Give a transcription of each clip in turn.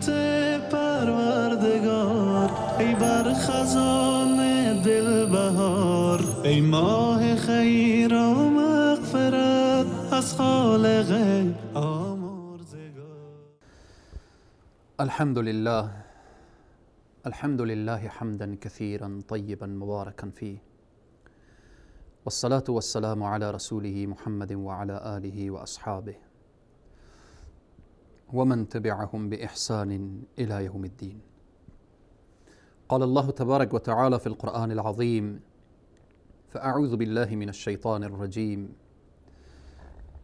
رحمت پروردگار، ای بر خزان دل بهار، ای ماه خیر و مغفرت از خالق آمرزگار. الحمد لله، الحمد لله حمدا كثيرا طيبا مباركا فيه، والصلاة والسلام على رسوله محمد وعلى آله وأصحابه ومن تبعهم بإحسان إلى يوم الدين. قال الله تبارك وتعالى في القرآن العظيم: فأعوذ بالله من الشيطان الرجيم،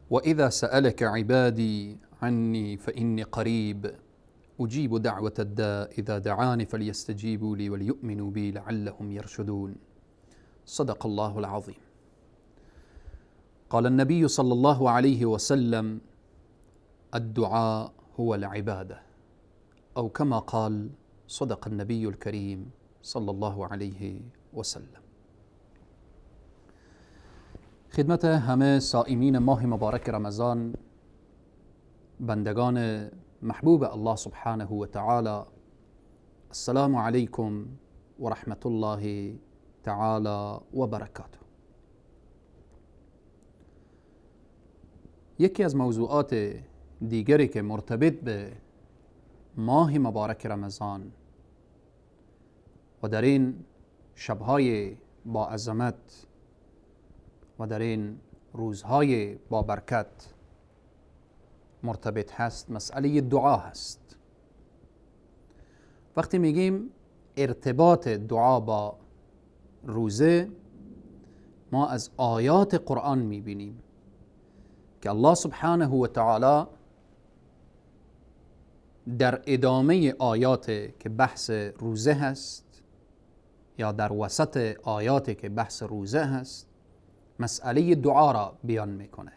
وإذا سألك عبادي عني فإني قريب أجيب دعوة الداء إذا دعاني فليستجيبوا لي وليؤمنوا بي لعلهم يرشدون. صدق الله العظيم. قال النبي صلى الله عليه وسلم: الدعاء هو العبادة، أو كما قال صدق النبي الكريم صلى الله علیه وسلم. خدمت همه صائمین ماه مبارک رمضان، بندگان محبوب الله سبحانه و تعالی، السلام علیکم و رحمت الله تعالی و برکاته. یکی از موضوعات دیگری که مرتبط به ماه مبارک رمضان و در این شبهای با عظمت و در این روزهای با برکت مرتبط هست، مسئله دعا هست. وقتی میگیم ارتباط دعا با روزه، ما از آیات قرآن میبینیم که الله سبحانه و تعالی در ادامه آیات که بحث روزه هست یا در وسط آیات که بحث روزه هست، مسئله دعا را بیان میکنه.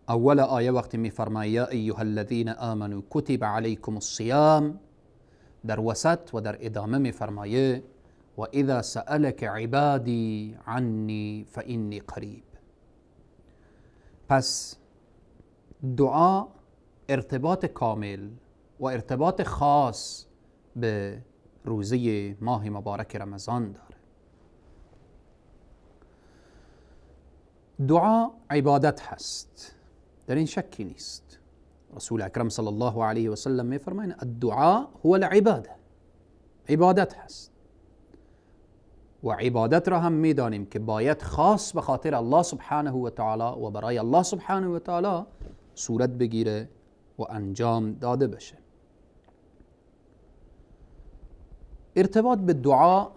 اول آیه وقتی میفرماید یا ایها الذین آمنوا کتب علیکم الصیام، در وسط و در ادامه میفرمایه و اذا سألک عبادی عنی فانی قریب. پس دعا ارتباط کامل و ارتباط خاص به روزه ماه مبارک رمضان داره. دعا عبادت هست، در این شکی نیست. رسول اکرم صلی الله علیه و سلم میفرمایند الدعاء هو العباده، عبادت هست. و عبادت را هم میدانیم که باید خاص به خاطر الله سبحانه و تعالی و برای الله سبحانه و تعالی صورت بگیره و انجام داده بشه. ارتباط به دعا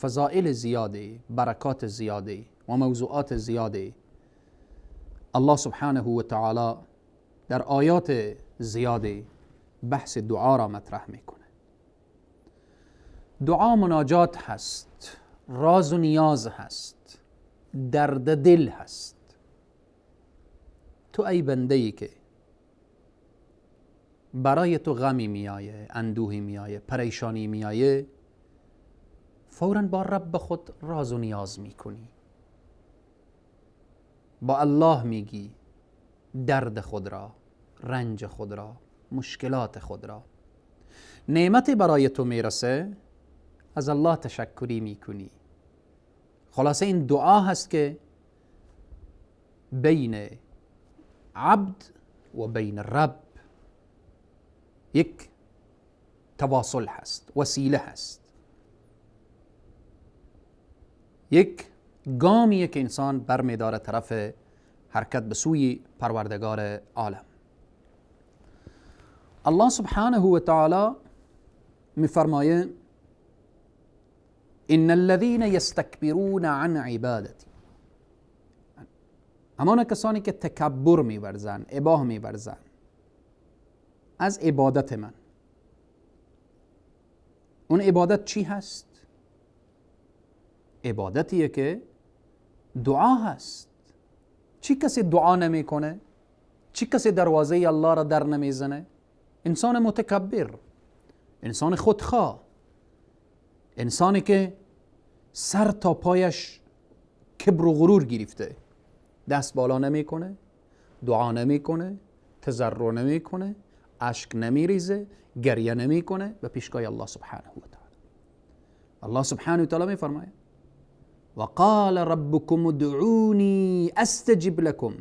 فضائل زیاده، برکات زیاده و موضوعات زیاده. الله سبحانه و تعالی در آیات زیاده بحث دعا را مطرح میکنه. دعا مناجات هست، راز و نیاز هست، درد دل هست. تو ای بنده ای که برای تو غمی میایه، اندوهی میایه، پریشانی میایه، فوراً با رب خود راز و نیاز میکنی، با الله میگی درد خود را، رنج خود را، مشکلات خود را. نعمتی برای تو میرسه، از الله تشکری میکنی. خلاصه این دعا هست که بین عبد و بین رب یک تواصل هست، وسیله هست، یک گامیه که انسان برمیداره طرف حرکت به سوی پروردگار عالم. الله سبحانه و تعالی میفرمایه ان الذين يستكبرون عن عبادتی، همان کسانی که تکبر میورزن، اباه میورزن از عبادت من. اون عبادت چی هست؟ عبادتیه که دعا هست. چی کسی دعا نمیکنه؟ چی کسی دروازه الله را در نمیزنه؟ انسان متکبر، انسان خودخواه، انسانی که سر تا پایش کبر و غرور گرفته، دست بالا نمیکنه، دعا نمیکنه، تضرع نمیکنه، اشک نمیریزه، گریه نمیکنه به پیشگاه الله سبحانه و تعالی. الله سبحانه و تعالی میفرماید وقال ربكم ادعوني استجب لكم،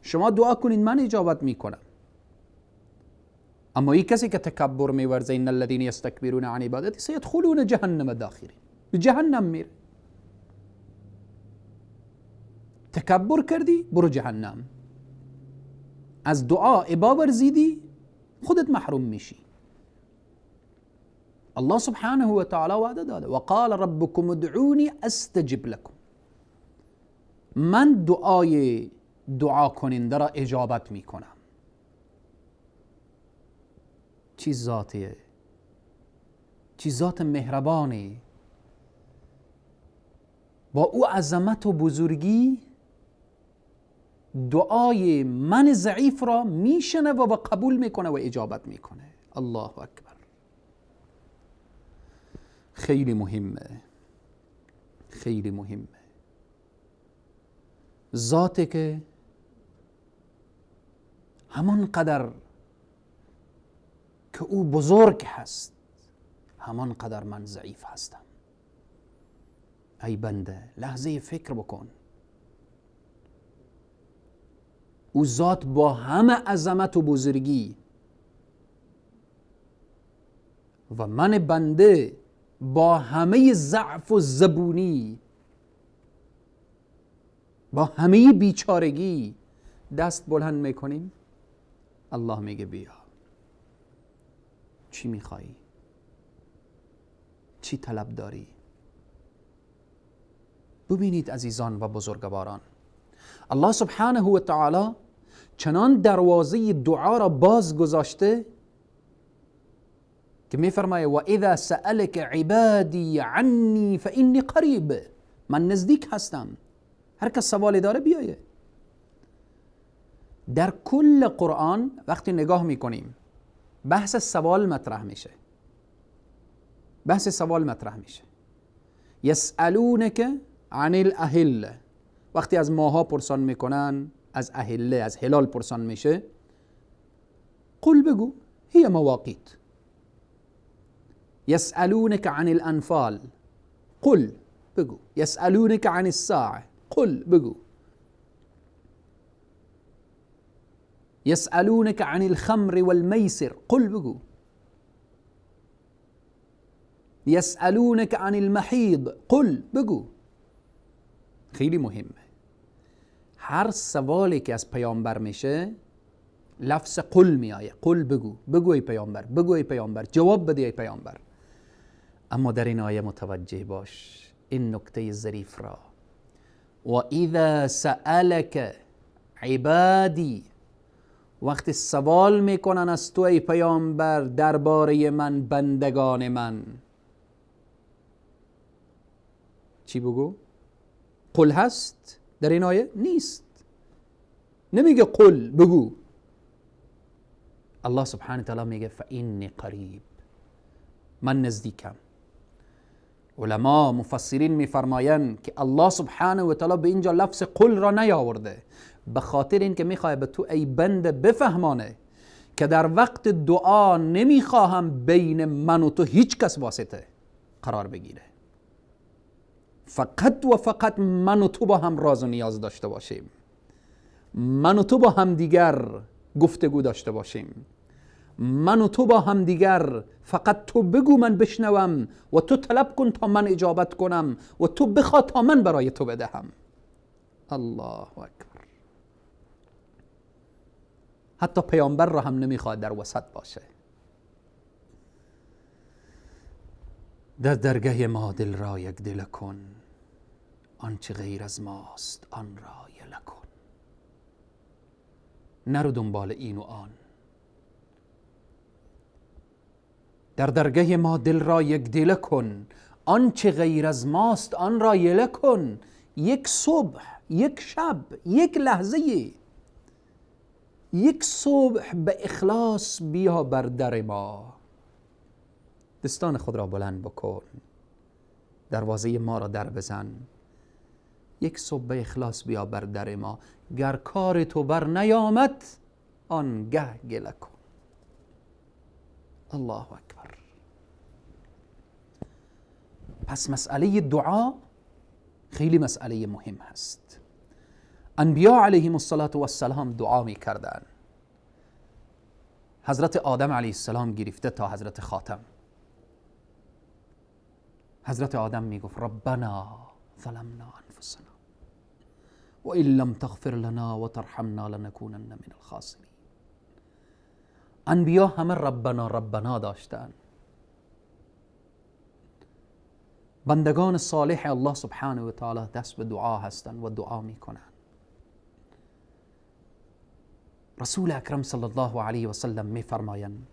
شما دعا کنید من اجابت میکنم. اما این کسی که تکبر میورزه، ان الذين يستكبرون عن عبادتي سيدخلون جهنم داخرين، به جهنم میره. تکبر کردی برو جهنم، از دعا ابا ورزیدی خودت محروم میشی. الله سبحانه و تعالی وعده داده وقال ربكم ادعوني استجب لكم، من دعای دعا کننده را اجابت میکنم. چی ذاتیه، چی ذات مهربانه، با او عظمت و بزرگی دعای من ضعیف را میشنوه و قبول میکنه و اجابت میکنه. الله اکبر. خیلی مهمه، خیلی مهمه ذاتی که همان قدر که او بزرگ هست همان قدر من ضعیف هستم. ای بنده لحظه فکر بکن، او ذات با همه عظمت و بزرگی و من بنده با همه ضعف و زبونی، با همه بیچارگی دست بلند میکنیم، الله میگه بیا، چی میخوایی؟ چی طلب داری؟ ببینید عزیزان و بزرگواران، الله سبحانه و تعالی چنان دروازه دعا را باز گذاشته که میفرمایه و اذا سألك عبادی عنی فانی قریب، من نزدیک هستم، هر کس سوالی داره بیایه. در کل قرآن وقتی نگاه میکنیم بحث سوال مطرح میشه، بحث سوال مطرح میشه. یسألونک عن الاهله، وقتی از ماها پرسان میکنن، از اهله، از هلال پرسان میشه، قل بگو هي مواقیت. یسألونک عن الانفال، قل بگو. یسألونک عن الساعه، قل بگو. یسألونک عن الخمر والمیسر، قل بگو. یسألونک عن المحیض، قل بگو. خیلی مهمه، هر سوالی که از پیامبر میشه لفظ قل میآید، قل بگو، بگو ای پیامبر، بگو ای پیامبر، جواب بده ای پیامبر. اما در این آیه متوجه باش این نکته ظریف را، و اذا سألك عبادی، وقتی سوال میکنن از تو ای پیامبر درباره من، بندگان من، چی بگو؟ قل هست در این آیه؟ نیست، نمیگه قل بگو. الله سبحانه تعالی میگه فانی قریب، من نزدیکم. علما مفسرین میفرمایند که الله سبحانه و تعالی به اینجا لفظ قل را نیاورده به خاطر اینکه میخواه به تو ای بنده بفهمانه که در وقت دعا نمیخواهم بین من و تو هیچ کس واسطه قرار بگیره، فقط و فقط من و تو با هم راز و نیاز داشته باشیم، من و تو با هم دیگر گفتگو داشته باشیم، من و تو با هم دیگر فقط تو بگو من بشنوم و تو طلب کن تا من اجابت کنم و تو بخوا تا من برای تو بدهم. الله اکبر. حتی پیامبر را هم نمیخواد در وسط باشه. در درگه ما دل را یک دل کن، آنچه غیر از ماست آن را یله کن. نرو دنبال این و آن. در درگه ما دل را یک دل کن، آنچه غیر از ماست آن را یله کن. یک صبح، یک شب، یک لحظه، یک صبح به اخلاص بیا بر در ما. دستان خود را بلند بکن، دروازه ما را در بزن. یک صبح به اخلاص بیا بر در ما، گر کار تو بر نیامد آنگه گله کن. الله اکبر. پس مسئله دعا خیلی مسئله مهم هست. انبیا علیهم الصلاة والسلام دعا می کردن. حضرت آدم علیه السلام گرفته تا حضرت خاتم. حضرت آدم می گفت ربنا ظلمنا انفسنا و ان لم تغفر لنا و ترحمنا لنکونن من الخاسرین. انبیا همه ربنا ربنا داشتن. بندگان صالح الله سبحانه و تعالی دست به دعا هستند و دعا میکنن. رسول اکرم صلی الله علیه و سلم میفرمایند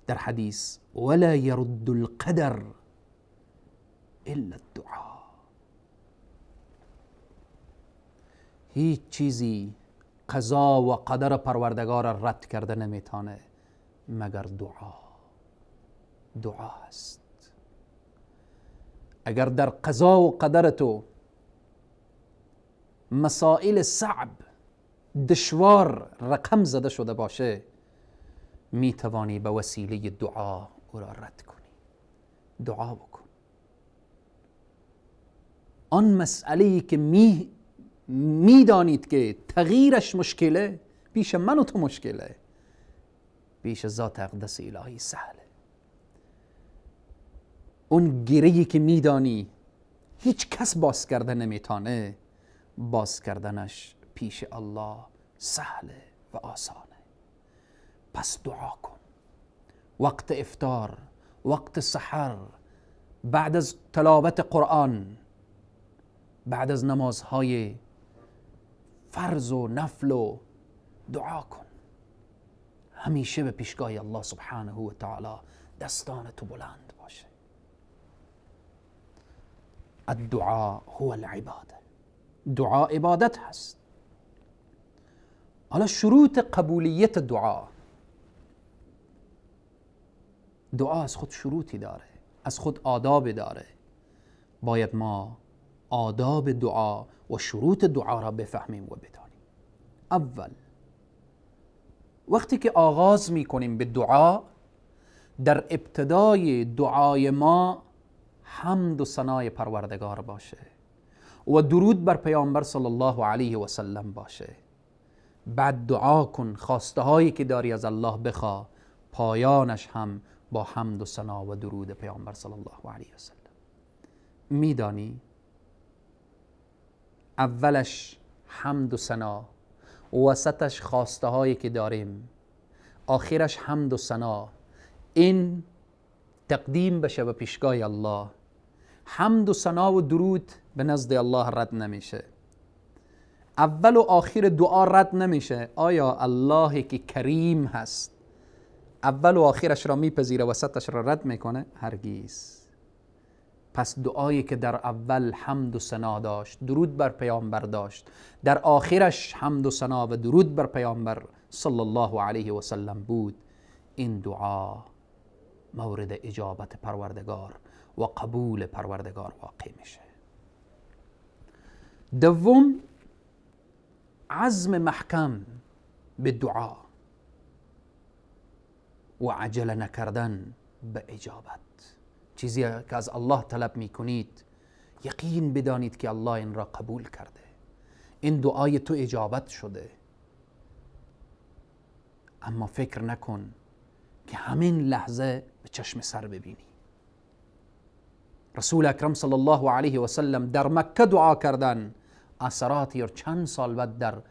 در حدیث ولا يرد القدر الا الدعاء. هیچ چیزی قضا و قدر پروردگار را رد کرده نمیتانه مگر دعا. دعا است. اگر در قضا و قدر تو مسائل صعب دشوار رقم زده شده باشه، می توانی به وسیله دعا او را رد کنی. دعا بکن. آن مسئله که می دانید که تغییرش مشکله، پیش من و تو مشکله، پیش ذات اقدس الهی سهله. اون گره‌ای که میدانی هیچ کس باز کرده نمیتانه، باز کردنش پیش الله سهله و آسانه. پس دعا کن. وقت افطار، وقت سحر، بعد از تلاوت قرآن، بعد از نمازهای فرض و نفل و دعا کن. همیشه به پیشگاه الله سبحانه و تعالی دستان تو بلند باشه. الدعاء هو العباده. دعا عبادت هست. حالا شروط قبولیت دعا. دعا از خود شروطی داره، از خود آداب داره. باید ما آداب دعا و شروط دعا را بفهمیم و بدانیم. اول، وقتی که آغاز میکنیم به دعا، در ابتدای دعای ما حمد و ثنای پروردگار باشه و درود بر پیامبر صلی الله علیه و سلم باشه. بعد دعا کن، خواسته هایی که داری از الله بخوا، پایانش هم با حمد و ثنا و درود پیامبر صلی الله علیه و سلم. میدانی اولش حمد و ثنا، وسطش خواسته هایی که داریم، آخرش حمد و ثنا. این تقدیم بشه به پیشگاه الله. حمد و ثنا و درود به نزد الله رد نمیشه. اول و آخر دعا رد نمیشه. آیا الله که کریم هست اول و آخرش را میپذیره، وسطش را رد میکنه؟ هرگز. پس دعایی که در اول حمد و ثنا داشت، درود بر پیامبر داشت، در آخرش حمد و ثنا و درود بر پیامبر صلی الله علیه و سلم بود، این دعا مورد اجابت پروردگار و قبول پروردگار واقع میشه. دوم، عزم محکم به دعا و عجله نکردن به اجابت. چیزی که از الله طلب میکنید یقین بدانید که الله این را قبول کرده، این دعای تو اجابت شده. اما فکر نکن که همین لحظه به چشم سر ببینی. رسول اکرم صلی الله علیه و سلم در مکه دعا کردن، اثرات یا چند سال بعد در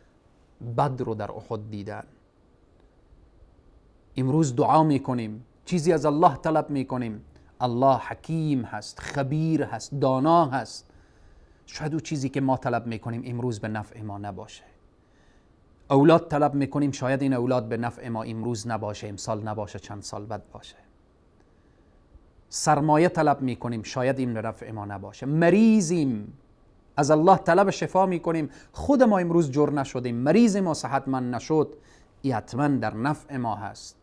بدر و در احد دیدن. امروز دعا میکنیم، چیزی از الله طلب میکنیم، الله حکیم هست، خبیر هست، دانا هست. شاید او چیزی که ما طلب میکنیم امروز به نفع ما نباشه. اولاد طلب میکنیم، شاید این اولاد به نفع ما امروز نباشه، امسال نباشه، چند سال بعد باشه. سرمایه طلب میکنیم، شاید این به نفع ما نباشه. مریضیم، از الله طلب شفا میکنیم، خود ما امروز جور نشدیم، مریض ما صحتمند نشد، حتما در نفع ما هست.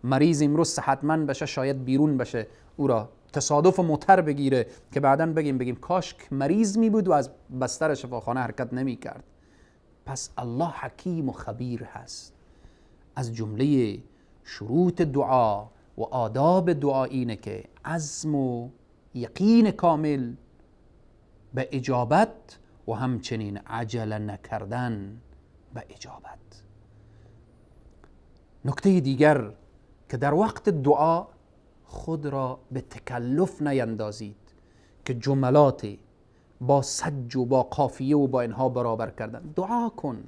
مریض امروز صحتمند بشه، شاید بیرون بشه، او را تصادف موتر بگیره که بعداً بگیم کاش مریض می بود و از بستر شفاخانه حرکت نمی کرد. پس الله حکیم و خبیر هست. از جمله شروط دعا و آداب دعا اینه که عزم و یقین کامل به اجابت و همچنین عجله نکردن به اجابت. نکته دیگر که در وقت دعا خود را به تکلف نیندازید که جملات با سج و با قافیه و با اینها برابر کردن. دعا کن،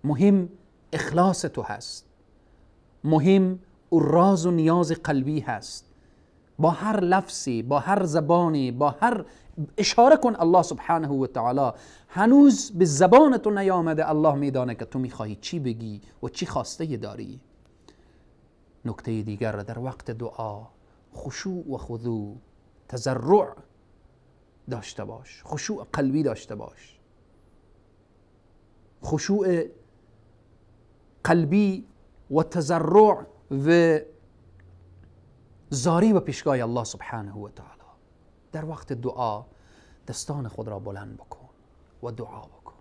مهم اخلاص تو هست، مهم راز و نیاز قلبی هست. با هر لفظی، با هر زبانی، با هر اشاره کن الله سبحانه و تعالی. هنوز به زبان تو نیامده، الله میدانه که تو میخواهی چی بگی و چی خواسته داری. نکته دیگر در وقت دعا خشوع و خضوع، تضرع داشته باش، خشوع قلبی داشته باش. خشوع قلبی و تضرع و زاری و پیشگاه الله سبحانه و تعالی. در وقت دعا دستان خود را بلند بکن و دعا بکن،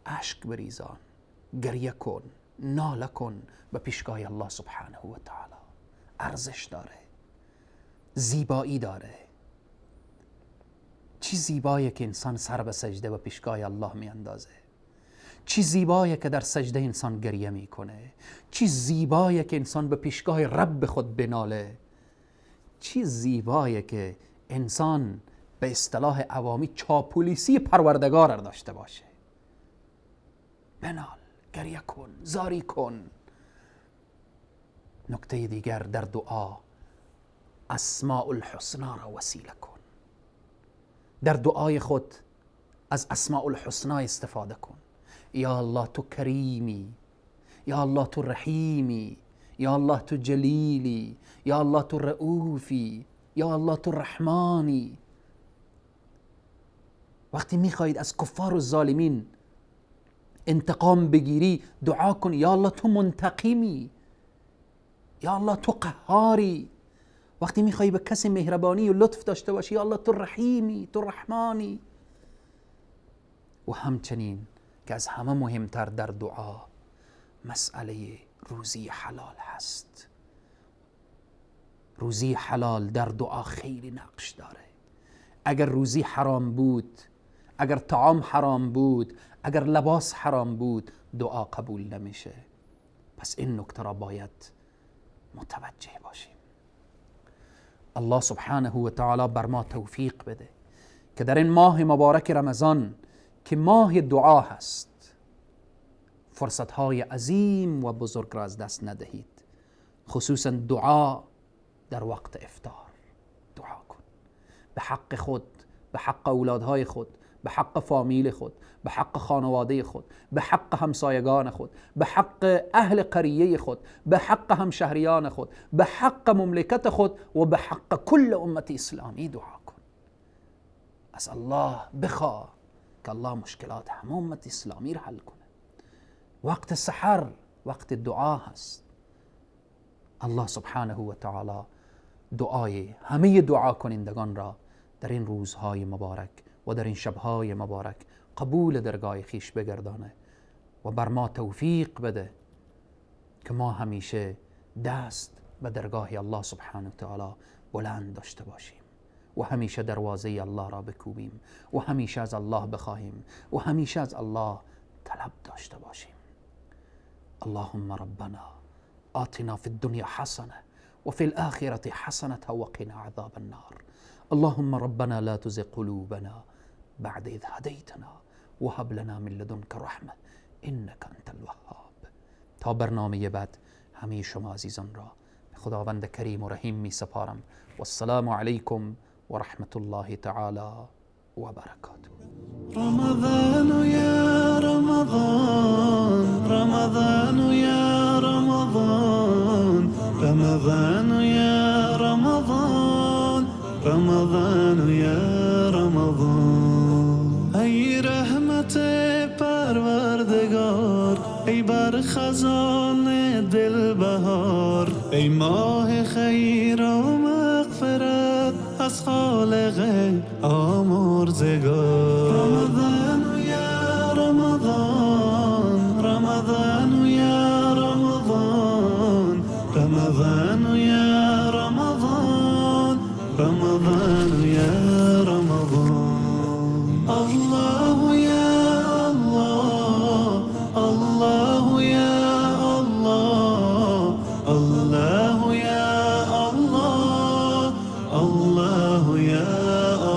اشک بریزان، گریه کن، ناله کن به پیشگاه الله سبحانه و تعالی. ارزش داره، زیبایی داره. چی زیبایه که انسان سر به سجده به پیشگاه الله می اندازه. چی زیبایه که در سجده انسان گریه میکنه. چی زیبایه که انسان به پیشگاه رب خود بناله. چی زیبایه که انسان به اصطلاح عوامی چاپولیسی پروردگار را داشته باشه. بنال، گریه کن، زاری کن. نکته دیگر در دعا اسماء الحسنا را وسیله کن. در دعای خود از اسماء الحسنا استفاده کن. یا الله تو کریمی، یا الله تو رحیمی، یا الله تو جلیلی، یا الله تو رؤوفی، یا الله تو رحمانی. وقتی میخواهید از کفار و ظالمین انتقام بگیری دعا کن یا الله تو منتقمی، یا الله تو قهاری. وقتی میخوایی به کسی مهربانی و لطف داشته باشی یا الله تو رحیمی، تو رحمانی. و همچنین که از همه مهمتر در دعا مسئله روزی حلال هست. روزی حلال در دعا خیلی نقش داره. اگر روزی حرام بود، اگر طعام حرام بود، اگر لباس حرام بود، دعا قبول نمیشه. پس این نکته را باید متوجه باشیم. الله سبحانه و تعالی بر ما توفیق بده که در این ماه مبارک رمضان که ماه دعا هست، فرصتهای عظیم و بزرگ را از دست ندهید. خصوصا دعا در وقت افطار. دعا کن به حق خود، به حق اولادهای خود، به حق فامیل خود، به حق خانواده خود، به حق همسایگان خود، به حق اهل قریه خود، به حق همشهریان خود، به حق مملکت خود و به حق کل امت اسلامی دعا کن. از الله بخواه که الله مشکلات همه امت اسلامی را حل کنه. وقت سحر وقت دعا هست. الله سبحانه و تعالی دعای همه دعا کنندگان را در این روزهای مبارک و در این شبهای مبارک قبول درگاه خیش بگردانه و بر ما توفیق بده که ما همیشه دست به درگاه الله سبحانه و تعالی بلند داشته باشیم و همیشه دروازه الله را بکوبیم و همیشه از الله بخواهیم و همیشه از الله طلب داشته باشیم. اللهم ربنا آتنا في الدنيا حسنة وفي الآخرة حسنة وقنا عذاب النار. اللهم ربنا لا تزغ قلوبنا بعد إذ هديتنا وهب لنا من لدنك رحمة إنك أنت الوهاب. تا برنامه بعد همه شما عزیزان را به خداوند کریم و رحیم می سپارم. والسلام علیکم و رحمة الله تعالی و برکاته. رمضان یا رمضان، رمضان یا رمضان، رمضان یا رمضان، رمضان یا رمضان. ای رحمت پروردگار، ای بر خزان دل بهار، ای ماه خیر و مغفرت از خالق آمرزگار. رمضان یا رمضان، رمضان یا الله یا الله، الله یا الله، الله یا الله، الله یا